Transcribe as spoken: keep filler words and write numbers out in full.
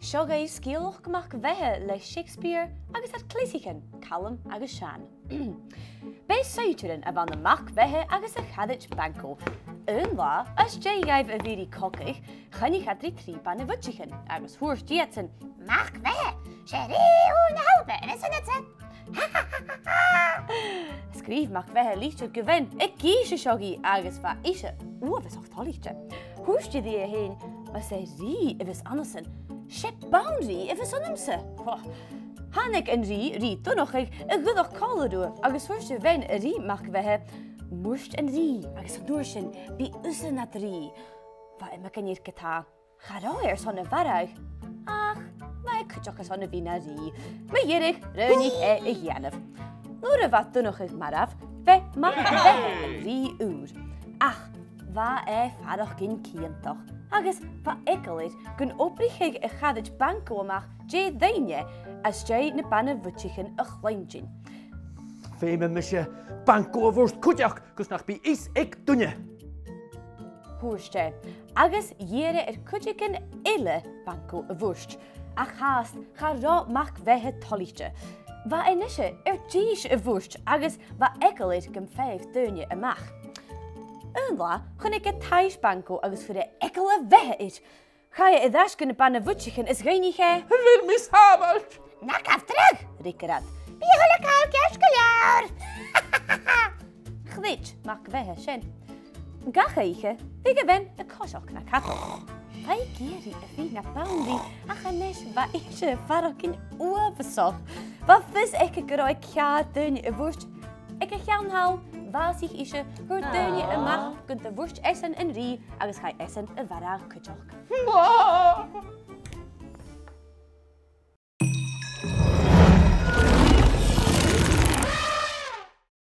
Seo agaibh sgeulachd Mac Bheatha le Shakespeare agus ar cleasaichean, Calum agus Sean. B' e saighdearan a bh' ann am Mac Bheatha agus a charaid Banco. Aon latha, às dèidh dhaibh a bhith ri cogadh, choinnich iad ri trì bana-bhuidsichean agus thuirt iadsan, "Mac Bheatha, 's e rìgh ùr na h-Alba a th' annaibhse." Sgrìobh Mac Bheatha litir gu bhean ag innse seo dhi agus bha ise uabhasach toilichte. Thuirt i dhi fhèin, "Mas e rìgh a bhios annasan, 's e banrìgh a bhios annamsa." Thàinig an rìgh, Rìgh Donnchadh, a dh'fhuireach còmhla riutha agus thuirt a bhean ri Mac Bheatha, "Murt an rìgh agus an uair sin bidh thusa nad rìgh." Bha iomadh gnìomh ge-tà. Cha robh e airson a mharbhadh, ach bha e cuideachd airson a bhith na rìgh. Mu dheireadh, roghnaich e a dhèanamh. Nuair a bha Donnchadh marbh, b' e Mac Bheatha an rìgh ùr. Ach bha e a' faireachdainn ciontach, agus bha eagal air gun obraicheadh a charaid Banco a-mach dè rinn e às dèidh na bana-bhuidsichean a chluinntinn. "Feumaidh mise Banco a mhurt cuideachd gus nach bi fhios aig duine," thuirt e, agus dh'iarr e air cuideigin eile Banco a mhurt. Ach fhathast, cha robh Mac Bheatha toilichte. Bha e a-nise air dithis a mhurt agus bha eagal air gum faigheadh daoine a-mach. Aon latha, chunnaic e taibhse Banco agus chuir e eagal a bheatha air. Chaidh e air ais gu na bana-bhuidsichean is dh'fhaighnich e, "A bheil mi sàbhailte?" "Na gabh dragh," fhreagair iad. "Bidh a h-uile càil ceart gu leòr." Chreid Mac Bheatha sin. Gach oidhche, bhiodh a bhean a' coiseachd na cadal. Bha i ag iarraidh a bhith na banrìgh, ach a-nis bha ise a' faireachdainn uabhasach. Bha fios aice gun robh e ceàrr daoine a mhurt. Aig a' cheann thall, bhàsaich ise, fhuair daoine a-mach gun do mhurt esan an rìgh agus chaidh esan a mharbhadh cuideachd.